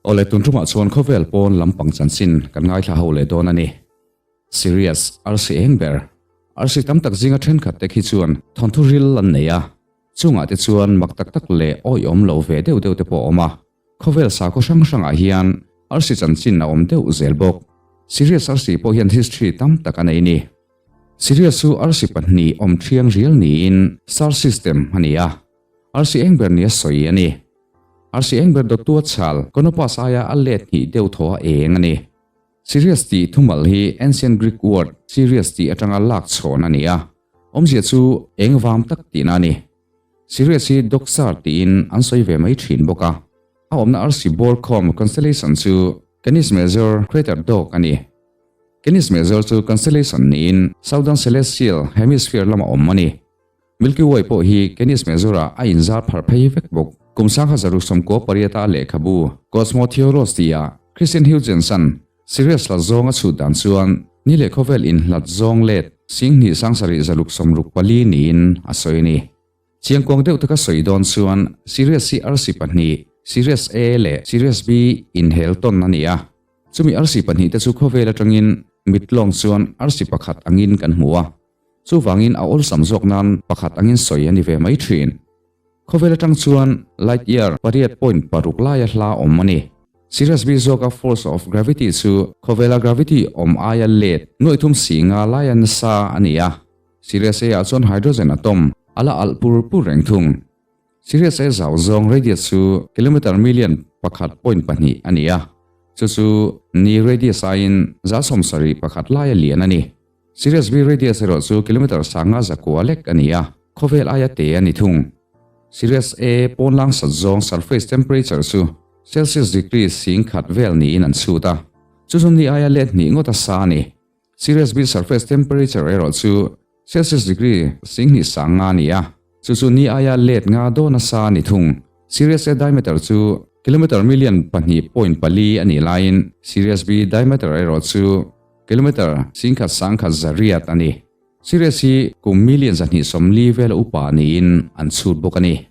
Awle tun tumah chuan khawvel pawn lampang chanchin kan ngaithla ho leh dawn a ni. Sirius, arsi eng ber. Arsi tam tak zinga thenkhat te khi chuan thawnthu ril an nei a, chungah te chuan mak tak tak leh awihawm lo ve deuh deuh te pawh a awm a. Khawvel sakhaw hrang hrangah hian arsi chanchin a awm deuh zel bawk. Sirius arsi pawh hian history tam tak a nei ni. Sirius chu arsi pahnih awm thiang rial niin star system a ni a, arsi eng ber nia sawi a ni. Arsi eng ber dawttu a chhal Canopus aia a let hnih deuh thaw a eng a ni. Sirius tih thumal hi ancient Greek word Sirius tih atanga lak chhawn a ni a, awmzia chu eng vam tak tihna a ni. Sirius hi Doxar tiin an sawi ve mai thin bawk a, a awmna arsi bawr khawm constellation chu Canis Major Crater Dog a ni. Canis Major chu constellation niin Southern Celestial Hemisphere lama awm a ni. Milky Way pawh hi Canis Major-ah a inzar phar phei vek bawk. Kum sangha zaruk sawmkua pariata a lehkhabu Cosmotheoros tihah Christian Huygens-a'n Sirius hlat zawng a chhut dan chuan ni leh khawvel inhlat zawng let singhnih sangsarih zaluk sawmruk pali niin a sawi a ni. Chiangkuang deuh taka sawi dawn chuan Sirius hi arsi pahnih, Sirius A leh Sirius B inhel tawn a ni a. Chumi arsi pahnih te chu khawvel atangin mitlawng chuan arsi pakhat angin kan hmu a. Chuvangin a awlsam zawk nan pakhat angin sawi a ni ve mai thin. Khawvel atang chuan light year pariat point paruk laia hla awm a ni. Sirius B zawka force of gravity chu khawvela gravity awm aia let nuaih thum si nga laia nasa a ni a. Sirius A ah chuan hydrogen atom a la alh pur pur reng thung. Sirius A zau zawng radius chu kilometer million pakhat point pahnih a ni a, chu chu ni radius aiin za sawmsarih pakhat laia lian a ni. Sirius B radius erawh chu kilometer sanga zakua lek a ni a, khawvel aia te a ni thung. Sirius A pawnlang sat zawng surface temperature chu Celsius degree sing khat vel niin an chhut a, chu chu ni aia let hnih ngawt a sa a ni. Sirius B surface temperature erawh chu Celsius degree sing hnih sang nga a ni a, chu chu ni aia let nga dawn a sa a ni thung. Sirius A diameter chu kilometer million pahnih point pali a nih laiin Sirius B diameter erawh chu Kilometer singkhat sangkhat zariat a ni. Sirius hi kum million zahnih sawmli vela upa niin an chhut bawk a ni.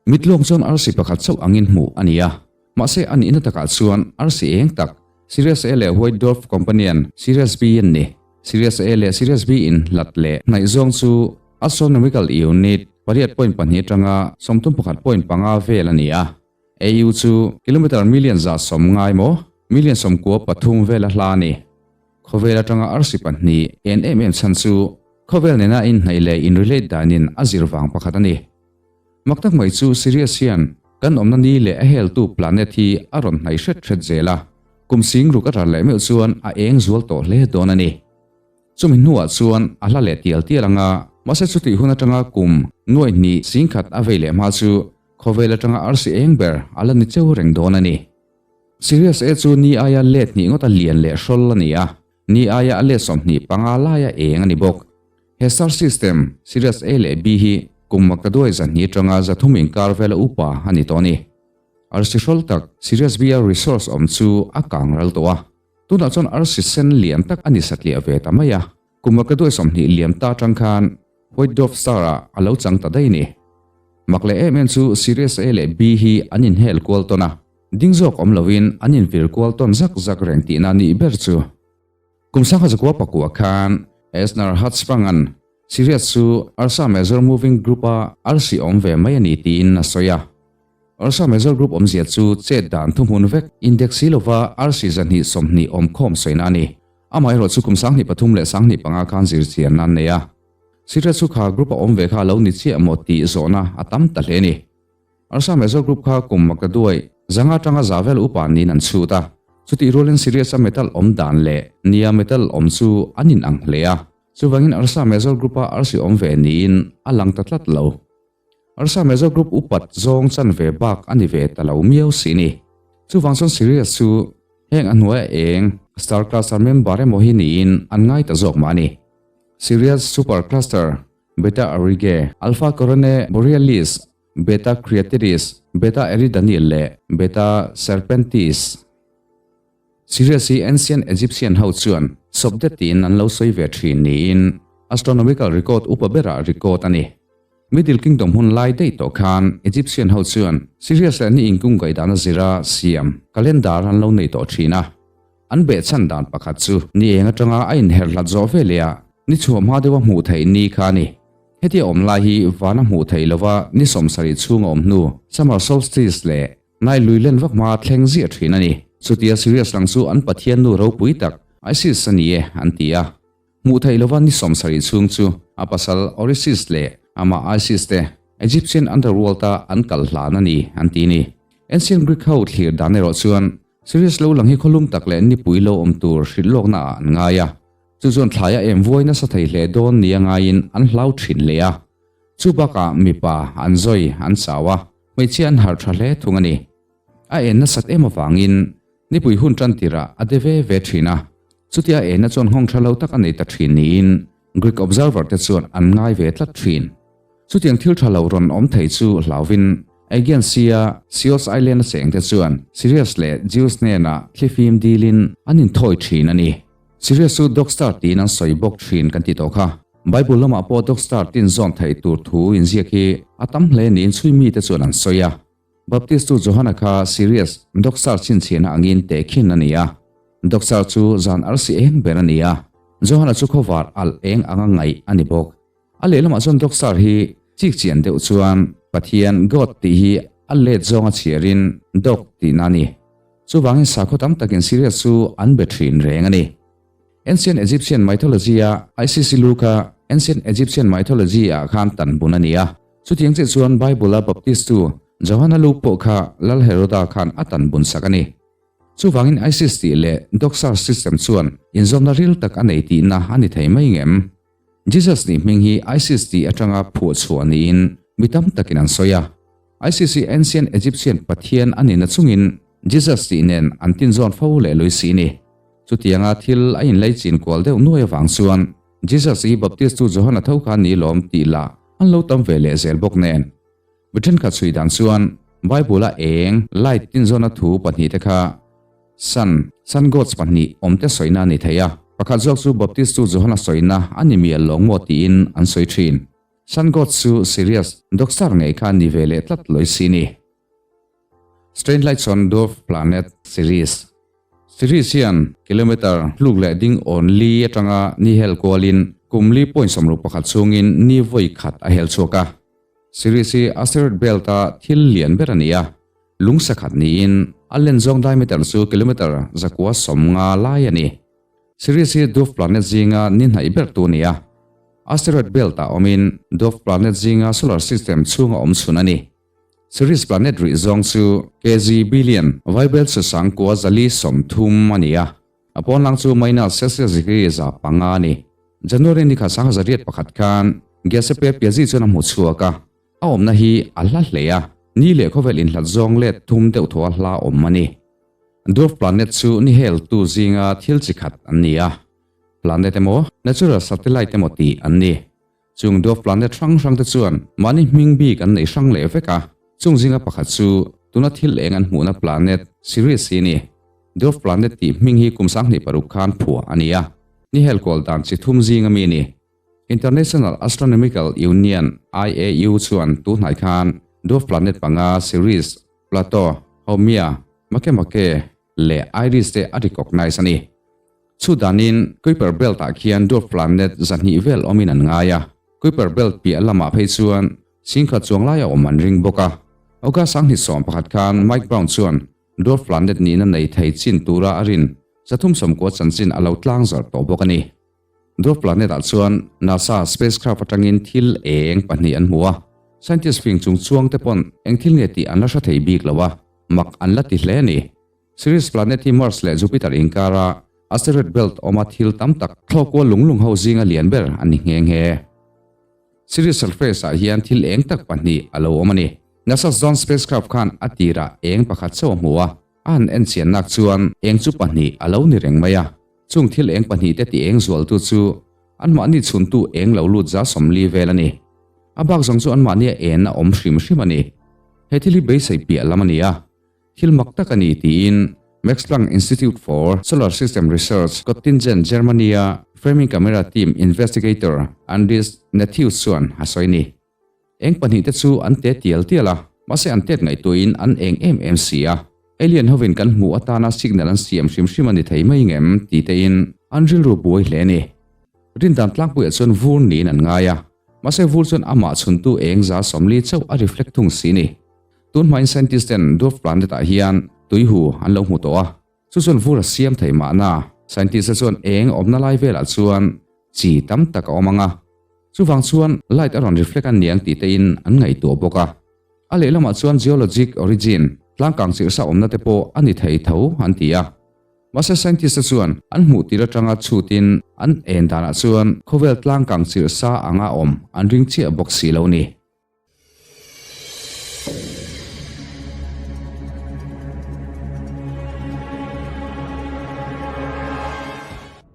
Mitlawng chuan arsi pakhat chauh angin hmuh a ni a, mahse a nihna takah chuan arsi eng tak, Sirius A leh White Dwarf Companion Sirius B an ni. Sirius A leh Sirius B in hlat leh hnaih zawng chu astronomical unit pariat point pahnih atanga sawmthum pakhat point panga vel a ni a. AU chu kilometer million za sawm ngai maw? Million sawmkua pathum vel a hla a ni. Khawvel atanga arsi pahnih en em em chhan chu khawvel nena inhnaih leh in relate danin a zir vang pakhat a ni. Mak tak mai chu Sirius hian kan awmna ni leh a heltu planet hi a rawn hnaih hret hret zel a, kum sing ruk a ral leh meuh chuan a eng zual tawh hle dawn a ni. Chumi hnuah chuan a hla leh tial tial anga, mahse chutih hun atanga kum nuaih hnih singkhat a vei leh hma chu Khawvel atanga arsi eng ber a la ni cheu reng dawn a ni. Sirius A chu ni aia let hnih ngawt a lian leh hrawl a ni a, ni aia a let sawmhnih panga laia eng a ni bawk. He star system, Sirius A leh B hi kum maktaduai zahnih atanga zathum inkar vela upa a ni tawh a ni. Arsi hrawl tak Sirius B-a resource awm chu a kang ral tawh a, tunah chuan arsi sen lian tak a ni satliah ve ta mai a. Kum maktaduai sawmhnih liam ta atang khan White Dwarf Star-ah a lo chang ta daih a ni. Mak leh em em chu Sirius A leh B hi an inhel kual tawn a, ding zawk awm lovin an invir kual tawn zak zak reng tihna a nih ber chu. Kum sangha zakua pakua khan Esner Hertzsprung-a'n Sirius chu Ursa Major Moving Group-a arsi awm ve mai a ni tiin a sawi a. Ursa Major Group awmzia chu chet dan thuhmun vek index si lova arsi zahnih sawmhnih awmkhawm sawina a ni. Amaherawh chu kum sanghnih pathum leh sanghnih panga khan zirchianna an nei a. Sirius chu kha group a awm ve kha a lo ni chiah maw tih zawhna a tam ta hle a ni. Ursa Major Group kha kum maktaduai zanga atanga za vel upa niin an chhut a. Chutih rualin Sirius a metal awm dan leh nia metal awm chu an inang hle a. Chuvangin Ursa Major Group a arsi awm ve niin a lang ta tlat lo. Ursa Major Group upat zawng chanve bak a ni ve ta lo miau si ni. Chuvang chuan Sirius chu heng a hnuaia eng star cluster member emaw hi niin an ngai ta zawk mah a ni. Sirius Super Cluster, Beta Aurigae, Alpha Coronae Borealis, Beta Creatiris, Beta Eridani leh Beta Serpentis. Sirius hi Ancient Egyptian ho chuan Sopdet tiin an lo sawi ve thin niin astronomical record upa berah record a ni. Middle Kingdom hun lai daih tawh khan Egyptian ho chuan Sirius leh ni inkungkaih dana zira siam calendar an lo nei tawh thin a. An behchhan dan pakhat chu ni eng atanga a inher hlat zawh ve leh a, ni chhuah hma deuha hmuh theih ni kha a ni. Hetia awm lai hi vana hmuh theih lova ni 70 chhung a awm hnu summer solstice leh Nai lui len vak hma thleng ziah thin a ni. Chutia Sirius lang chu an pathian nu ropui tak Isis a ni e an ti a. Hmuh theih lova ni 70 chhung chu a pasal Orisis leh amah Isis te Egyptian underworld a an kal hlan a ni an ti ni. Ancient Greek ho thlir dan erawh chuan Sirius lo lang hi khawlum tak leh nipui lo awm tur hrilh lawkna ah an ngai a. Chu chuan thlai a em vuai nasa thei hle dawn nia ngaiin an hlau thin hle a. Chu bakah mipa an zawi an chau a, hmeichhia an harh tha hle thung a ni. A en nasat em avangin nipui hun tan tirah a de ve ve thin a, chutia a enna chuan nghawng tha lo tak a nei ta thin niin Greek observer te chuan an ngai ve tlat thin. Chutiang thil tha lo rawn awm thei chu hlauvin Aegean Sea-a Chios Island a cheng te chuan Sirius leh Zeus hnenah thlifim dilin an inthawi thin a ni. Sirius chu Dog Star tiin an sawi bawk thin kan ti tawh kha. Bible lamah pawh Dog Star tin zawn theih tur thu inziak hi a tam hle niin chhui mite chuan an sawi a. Baptist tu Johana kha Sirius Dog Star chhinchhiahna angin tehkhin a ni a. Dog Star chu zan arsi eng ber a ni a, Johana chu khawvar alh eng anga ngaih a ni bawk. A lehlamah chuan Dog Star hi chik chian deuh chuan Pathian, God, tih hi a let zawnga chhiarin Dog tihna a ni. Chuvangin sakhaw tam takin Sirius chu an be thin reng a ni. Ancient Egyptian mythology-a Isis lu kha Ancient Egyptian mythology-ah khan tan bun a ni a. Chutiang chiah chuan Bible-a Baptist-tu Johana lu pawh kha Lal Heroda khan a tan bun sak a ni. Chuvangin Isis tih leh Doxar system chuan inzawmna ril tak a nei tihna a ni thei mai ngem? Jesus nih hming hi Isis tih atanga phuah chhuah niin mi tam takin an sawi a. Isis hi Ancient Egyptian pathian a nihna chungin Jesus tih nen an tinzawn fo leh lui si ni. Chutianga thil a inlei chin kual deuh nuai avang chuan Jesus hi Baptist-tu Johana tho kha ni lawm tih lah an lo tam ve leh zel bawk nen. Mi thenkhat chhui dan chuan Bible-a eng, light, tinzawna thu pahnihte kha Sun, Sun Gods pahnih awmte sawina a ni thei a, pakhat zawk chu Baptist-tu Johana sawina a ni mial lo maw tiin an sawi thin. Sun Gods chu Sirius, Dog Star ngei kha ni ve leh tlat lawi si ni. Strange Lights on Dwarf Planet Sirius Sirius hian kilometre tluk leh ding awn li atanga ni hel kualin kum li point 61 chhungin ni vawi khat a hel chhuak a. Sirius hi asteroid belt-a thil lian ber a ni a, lung sakhat niin a len zawng diameter chu kilometre 950 lai a ni. Sirius hi dwarf planet zinga ni hnaih ber tu a ni a, asteroid belt-ah awmin dwarf planet zinga solar system chhunga awm chhun a ni. Sirius planet rih zawng chu kg billion vaibel chusang kua 430 a ni a, a pawnlang chu minus Celsius degree 500 a ni. January ni kha 1901 khan Giuseppe Piazzi chuan a hmu chhuak a, a awmna hi a hla hle a, ni leh khawvel inhlat zawng let thum deuh thaw a hla awm a ni. Dwarf planet chu ni heltu zinga thil chi khat an ni a, planet emaw natural satellite emaw tih an ni. Chung dwarf planet hrang hrang te chuan mahni hming bik an nei hrang leh vek a, chung zinga pakhat chu tuna thil eng an hmuhna planet Sirius hi a ni. Dwarf planet tih hming hi kum 2006 khan phuah a ni a, ni hel kual dan chi thum zinga mi a ni. International Astronomical Union, IAU, chuan tunhnai khan dwarf planet panga Sirius, Plato, Haumea, Makemake leh Iris te a recognize a ni. Chu danin Kuiper Belt-ah khian dwarf planet 200 vel awmin an ngai a, Kuiper Belt piah lamah phei chuan 10,000 chuang laia awm an ring bawk a. August 2011 khan Mike Brown chuan dwarf planet nihna nei thei chin tura a rin 390 chanchin a lo tlangzarh tawh bawk a ni. Dwarf planet-ah chuan NASA spacecraft atangin thil eng pahnih an hmu a, scientist fing chung chuang te pawn eng thil nge tih an la hre thei bik lo a, mak an la ti hle a ni. Sirius planet hi Mars leh Jupiter inkara asteroid belt awma thil tam tak thlawkua lung lung ho zinga lian ber a ni nghe nghe. Sirius surface ah hian thil eng tak pahnih a lo awm a ni. NASA's Dawn spacecraft khan a tirah eng pakhat chauh a hmu a, a han en chian nak chuan eng chu pahnih a lo ni reng mai a. Chung thil eng pahnih te ti eng zualtu chu anmahni chhuntu eng lo lut 40 vel a ni. A bak zawng chu anmahnia en a awm hrim hrim a ni. He thil hi beisei piah lam a ni a. Thil mak tak a ni tiin Max Planck Institute for Solar System Research, Göttingen, Germany-a Framing Camera Team Investigator Andries Nettheus chuan a sawi a ni. Eng pahnihte chu an te tial tial a, mahse an tet ngaihtuahin an eng em em si a. Alien hovin kan hmuh atana signal an siam hrim hrim a ni thei mai ngem ti tein an rilru buai hle a ni. Rindan tlangpuiah chuan vur niin an ngai a, mahse vur chuan amah chhuntu eng 40% chauh a reflect thung si ni. Tun hmain scientist ten dwarf planet ah hian tuihu an lo hmu tawh a, chu chuan vur a siam thei mahna. Scientist te chuan eng awmna lai velah chuan chi tam tak a awm ang a, chuvang chuan light a rawn reflect a niang tih tein an ngaihtuah bawk a. A lehlamah chuan geologic origin, tlangkang chirhsa awmna te pawh a ni thei tho an ti a. Mahse scientist te chuan an hmuh tir atanga chhutin an en danah chuan khawvel tlangkang chirhsa anga awm an ring chiah bawk si lo ni.